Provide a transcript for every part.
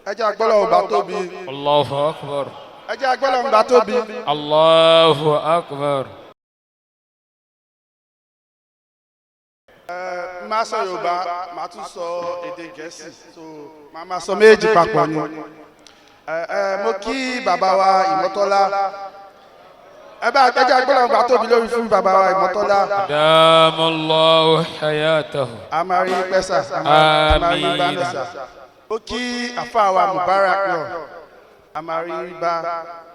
Ẹ jẹ́ agbọ́lọ̀ ọba tóbi. Allahu akbar. Ẹ jẹ́ agbọ́lọ̀ ọba tóbi. Allahu akbar. Máa sọ Yorùbá, máa tún sọ èdè Gẹ̀ẹ́sì, so máa sọ méjì papọ̀ ni. Ẹ mo kí bàbá wa Ìmọ́tọ́lá. Ẹ bá ẹ jẹ́ agbọ́lọ̀ ọba tóbi lórí fún bàbá wa Ìmọ́tọ́lá. Adamallahu hayatahu. A máa rí pẹ́sà, a máa rí Àmín. bánẹ́sà. Ó kí àfáà wa Mubarak náà, a máa rí bá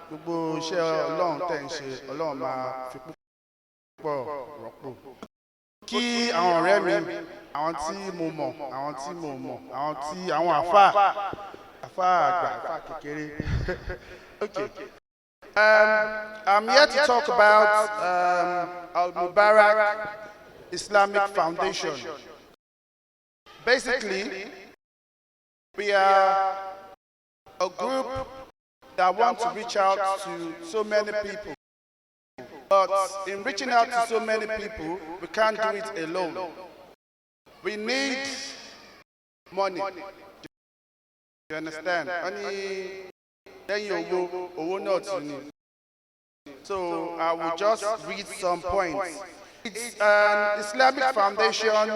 gbogbo iṣẹ́ Ọlọ́run tẹ̀ ń ṣe, Ọlọ́run máa fi púpọ̀ rọ́pò. Kí àwọn ọ̀rẹ́ mi, àwọn tí mo mọ̀, àwọn tí mo mọ̀, àwọn tí àwọn àfáà, àfáà àgbà, àfáà kékeré. Okay. I'm here to talk about Al Mubarak Islamic Foundation. Basically, we are a group that want to reach out to so many people. But in reaching out to so many people, we can't do it alone. We need money. Do you understand? Wọ́n ní lẹ́yìn owó, owó náà tún ni. So I will just read some points. It's an Islamic foundation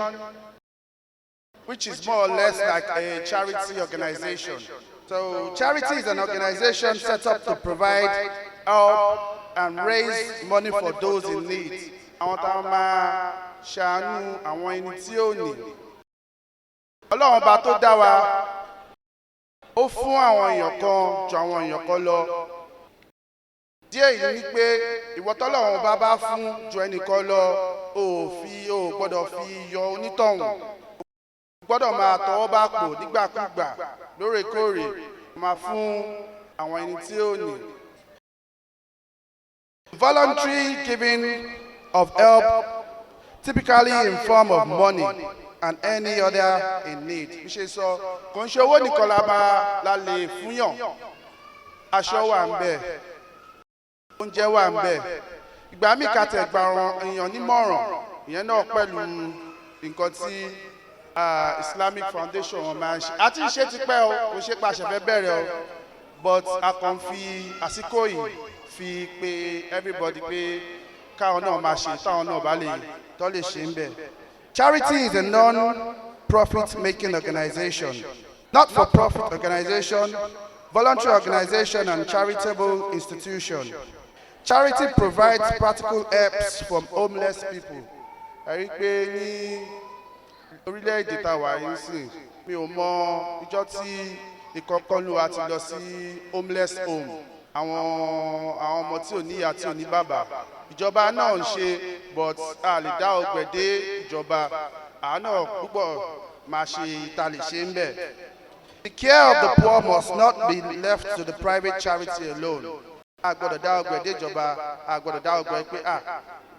which is more or less like a charity organization. So charity is an organization set up to provide help and raise money for those in need. Àwọn táwọn máa ṣàánú àwọn ẹni tí ó ní. Ọlọ́run ọba tó dá wa, ó fún àwọn èèyàn kan ju àwọn èèyàn kan lọ. Díẹ̀ yìí ni pé ìwọ tọ́lọ́run bá bá fún ju ẹnìkan lọ, o ò fi o ò gbọ́dọ̀ fi yọ onítọ̀hún. O gbọ́dọ̀ máa tọwọ́ bá pò nígbàkúgbà, lóòrèkóòrè, máa fún àwọn ẹni tí ó ní. Voluntary giving of help, typically in form of money and any other in need. Bí ṣe sọ, kò ń ṣe owó nìkan la máa la lè fúnyàn. Aṣọ wà ń bẹ̀, oúnjẹ wà ń bẹ̀. Ìgbà míì ká tẹ̀ gba èèyàn nímọ̀ràn, ìyẹn náà pẹ̀lú nǹkan tí Islamic Foundation wọn máa ń ṣe. A ti ń ṣe tipẹ́ o, kò ṣe pàṣẹ fẹ́ bẹ̀rẹ̀ o, but a kàn fi àsìkò yìí fi pé everybody pé káwọn náà máa ṣe táwọn náà bá lè tọ́ lè ṣe ń bẹ̀. Charity is a non-profit making organization, not for profit organization, voluntary organization and charitable institution. Charity provides practical helps from homeless people. Ẹ rí i pé ní orílẹ̀-èdè tá a wà yìí sìn, mi ò mọ ìjọ tí ìkọ̀kọ́lù wa ti lọ sí homeless home, àwọn ọmọ tí ò ní ìyá, tí ò ní bàbá. Ìjọba náà ń ṣe, but a lè dá ọgbẹ̀ dé ìjọba àánà púpọ̀ máa ṣe ìta lè ṣe ń bẹ̀. The care of the poor must not be left to the private charity alone. A gbọ́dọ̀ dá ọgbẹ̀ dé ìjọba, a gbọ́dọ̀ dá ọgbẹ̀ pé à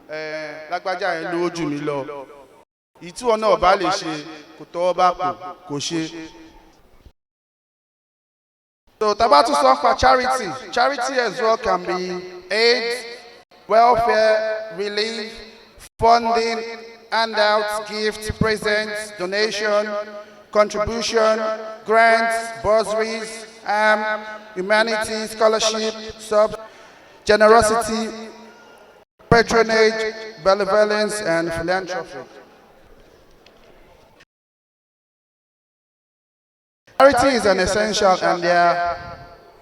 ẹ lágbájá yẹn lówó jù mí lọ. Ìtúwọ́ náà bá lè ṣe kò tọwọ́ bá pò kò ṣe. So tá bá tún sọ pa charity, charity as well can be aid, welfare, relief, funding, handouts, gifts, presents, donation, contribution, grants, bursaries, humanity, scholarship, sub, generosity, patronage, benevolence, and philanthropy. Charity is an essential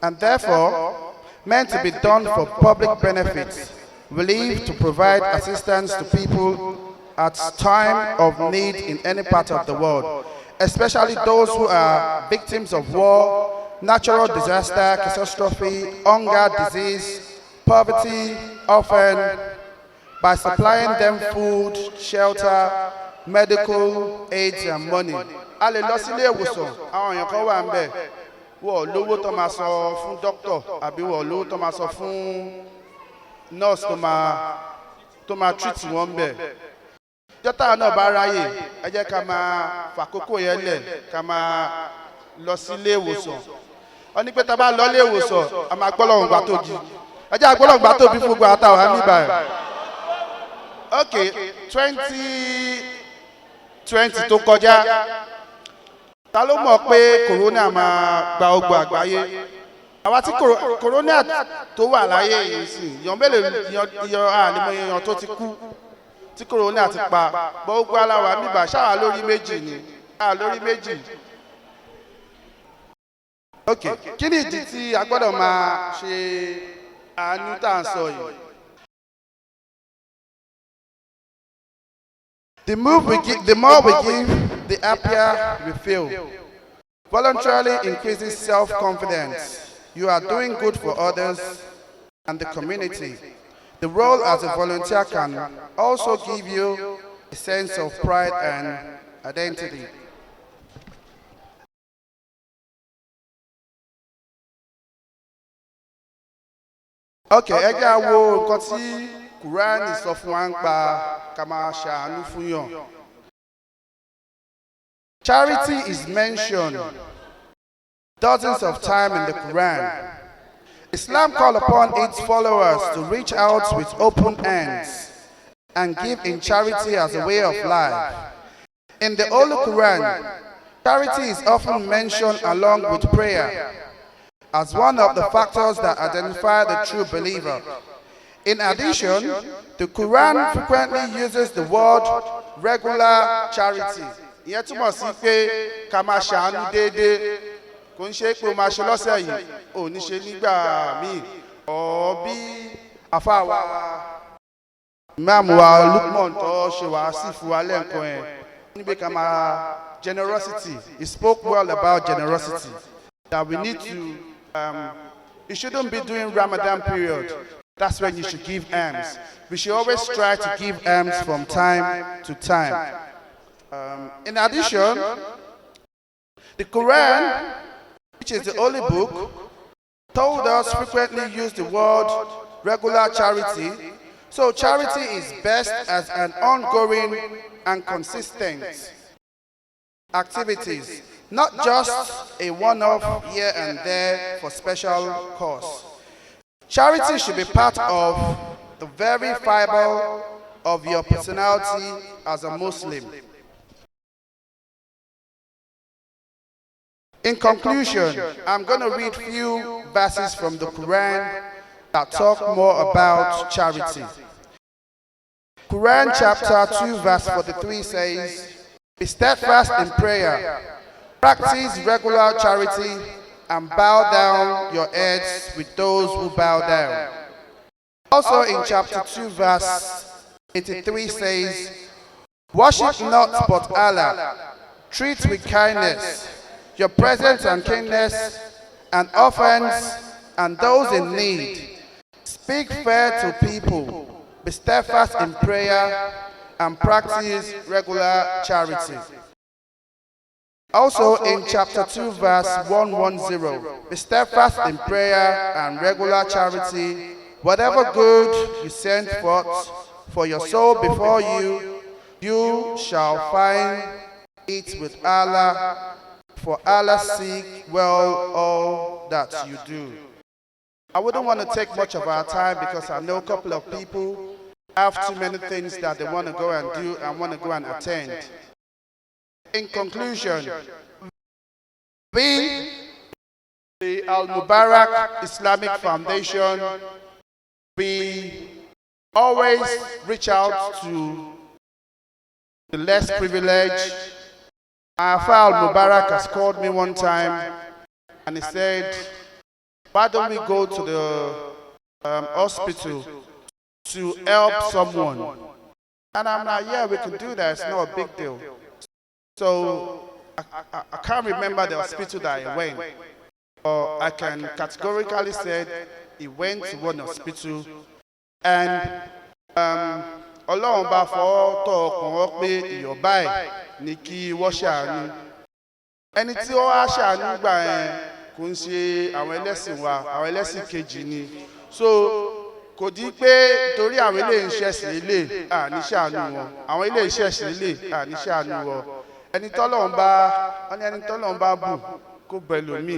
and therefore meant to be done for public benefits, relief to provide assistance to people at time of need in any part of the world, especially those who are victims of war, natural disaster, catastrophe, hunger, disease, poverty, often by supplying them food, shelter, medical aids and money. A lè lọ sílé ìwòsàn, àwọn èèyàn kan wà ń bẹ̀, wọ́n lówó tó máa sọ fún dókítà àbí wọ́n lówó tó máa sọ fún nurse tó máa treat wọn ń bẹ̀. Jọ́tà náà bá ráyè, ẹ jẹ́ ká máa fàkókò yẹn lẹ̀ ká máa lọ sílé ìwòsàn. Wọ́n ní pé tá a bá lọ ilé ìwòsàn, a máa gbọ́ lọ́wọ́n gbà tóbi. Ẹ jẹ́ àgbọ́ lọ́wọ́n gbà tóbi fún gbogbo àtàwọn àmì ìbàyẹ̀. Ok, 2020 tó kọjá, Ta ló mọ̀ pé corona máa gba ogun àgbáyé? Àwa tí corona tó wà láyé yìí sì, èèyàn mélòó, èèyàn àlèmọ èèyàn tó ti kú tí corona ti pa? Gbogbo aláwa bíbà ṣáà lórí méjì ni ṣáà lórí méjì. Ok, kí ni ìdí tí a gbọ́dọ̀ máa ṣe àánú tá à ń sọ yìí? The more we give, the happier we feel. Voluntarily increases self-confidence. You are doing good for others and the community. The role as a volunteer can also give you a sense of pride and identity. Ok, ẹ jẹ́ á wo nǹkan tí Kùránì sọ fún wa nípa ká máa ṣàánú fún èèyàn. Charity is mentioned dozens of times in the Quran. Islam called upon its followers to reach out with open hands and give in charity as a way of life. In the Holy Quran, charity is often mentioned along with prayer as one of the factors that identify the true believer. In addition, the Quran frequently uses the word "regular charity." Ìyẹn túmọ̀ sí pé ká máa ṣàánú déédéé. Kò ń ṣe pé o máa ṣe lọ́sẹ̀ yìí, ò ní ṣe nígbà míì. Ọ̀ bí àfáà wa Imam wa Lukman tó ṣe wàásù fún wa lẹ́ẹ̀kan ẹ̀ níbi ká máa generosity. He spoke well about generosity, that we need to you shouldn't be doing Ramadan period. That's when you should give alms. We should always try to give alms from time to time. In addition, the Quran, which is the holy book, told us frequently use the word "regular charity." So charity is best as an ongoing and consistent activities, not just a one-off here and there for special cause. Charity should be part of the very fiber of your personality as a Muslim. In conclusion, I'm going to read few verses from the Quran that talk more about charity. Quran chapter 2 verse 43 says, "Be steadfast in prayer, practice regular charity, and bow down your heads with those who bow down." Also in chapter 2 verse 83 says, "Worship not but Allah, treat with kindness your presence and kindness and orphans and those in need. Speak fair to people, be steadfast in prayer, and practice regular charity." Also in chapter 2 verse 110, "Be steadfast in prayer and regular charity. Whatever good you send forth for your soul before you, you shall find it with Allah, for Allah seek well all that you do." I wouldn't want to take much of our time because I know a couple of people have too many things that they want to go and do and want to go and attend. In conclusion, we, the Al Mubarak Islamic Foundation, we always reach out to the less privileged. Afa Al Mubarak has called me one time and he said, "Why don't we go to the hospital to help someone?" And I'm like, "Yeah, we can do that. It's not a big deal." So I can't remember the hospital that he went, but I can categorically say he went to one hospital and Ọlọ́run bá fọwọ́ tọ́ ọkàn wọn pé èèyàn báyìí ní kí wọ́n ṣàánú. Ẹni tí ó wá ṣàánú gbà yẹn kò ń ṣe àwọn ẹlẹ́sìn wa, àwọn ẹlẹ́sìn kejì ni. So kò di pé torí àwọn ilé ìṣẹ̀sìn ilé àní ṣàánú wọn, àwọn ilé ìṣẹ̀sìn ilé àní ṣàánú wọn. Ẹni tọ́lọ́run bá wọ́n ní ẹni tọ́lọ́run bá bù kó bẹ lómi.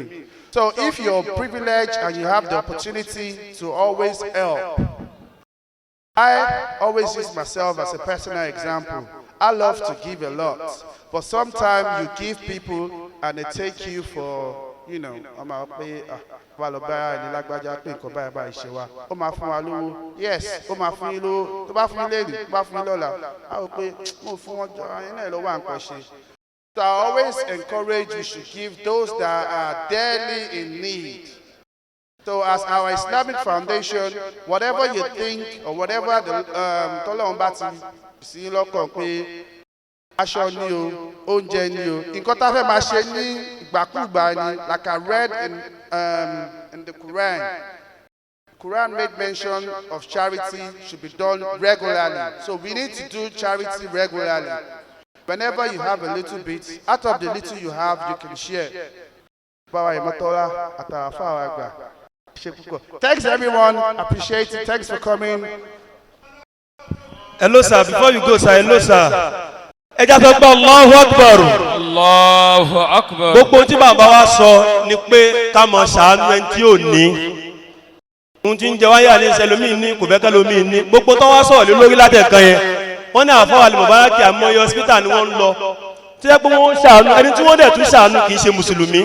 So if you're privileged and you have the opportunity to always help, I always use myself as a personal example. I love to give a lot, but sometimes you give people And they take you for ọmọ pé, ah, wà lọ bá ẹni lágbájá pé nǹkan báyìí báyìí ṣe wa, ó máa fún wa lówó. Yes, ó máa fún yín lówó. Tó bá fún yín lẹ́nu, tó bá fún yín lọ́la, á rò pé mo fún wọn jọ ẹyin náà lọ́wọ́ à ń kọ́ ṣe. So I always encourage you should give those that are dearly in need. So as our Islamic foundation, whatever you think or whatever the tọ́lọ́run bá ti sí lọ́kàn pé aṣọ ni o, oúnjẹ ni o, nǹkan tá a fẹ́ máa ṣe ní ìgbàkúgbà ni, like I read in the Quran. Quran made mention of charity should be done regularly. So we need to do charity regularly. Whenever you have a little bit, out of the little you have, you can share. Báwa Ìmọ̀tọ́lá àtàràfà àwọn àgbà ṣe púpọ̀. Thanks, everyone, appreciate it. Thanks for coming. Hello sir, before you go sir, hello sir. Ẹ já sọ pé Allahu Akbar. Allahu Akbar. Gbogbo ohun tí bàbá wa sọ ni pé ká mọ ṣàánú ẹni tí ò ní. Ohun tí ń jẹ wáyà ní sẹlómìn ní kò fẹ́ kẹlómìn ní. Gbogbo tó wá sọ̀rọ̀ lé lórí látẹ̀kan yẹn. Wọ́n ní àfọwọ́ àlùmọ̀bárákì àmọ́yọ hospital ni wọ́n ń lọ. Tí wọ́n pé wọ́n ń ṣàánú ẹni tí wọ́n dẹ̀ tún ṣàánú kì í ṣe Mùsùlùmí.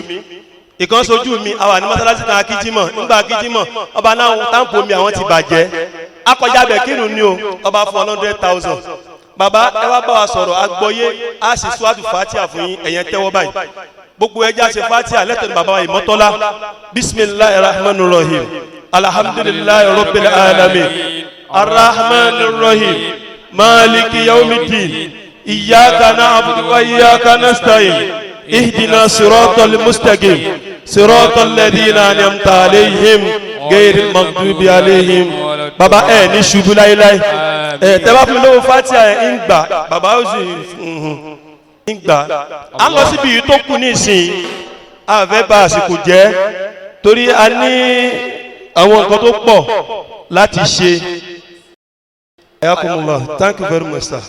Ìkan sojú mi, àwa ní mọ́sálásí kan akíjímọ̀ nígbà akíjímọ̀, ọba náà táǹpù omi àwọn ti bàjẹ́. Akọjá bẹ̀ kírun ni o, ọba fún 100,000. Bàbá, ẹ wá bá wa sọ̀rọ̀ agbọ́yé, a sì suwádù fatia fún yín. Ẹ̀yẹn tẹ́wọ́ báyìí, gbogbo ẹja ṣe fatia lẹ́tọ̀ọ́. Bàbá wa Ìmọ̀tọ́lá, bisimilahi rahman rahim, alhamdulilayi rabbil alamin, arrahman rahim, maliki yawmiddin, iyaka na'budu wa iyaka nasta'in, ihdina siratal mustaqim, siratal ladina an'amta alayhim, ghayril maghdubi alayhim. Baba, ẹ ní ṣubú láéláé. Ẹ tẹ́ bá fún mi lówó fatia ẹ ń gbà, bàbá ó sì ń gbà. À ń lọ síbi yìí tó kù ní ìsìn, a fẹ́ bà àsìkò jẹ́ torí a ní àwọn nǹkan tó pọ̀ láti ṣe. Ayakumullah, thank you very much, sir.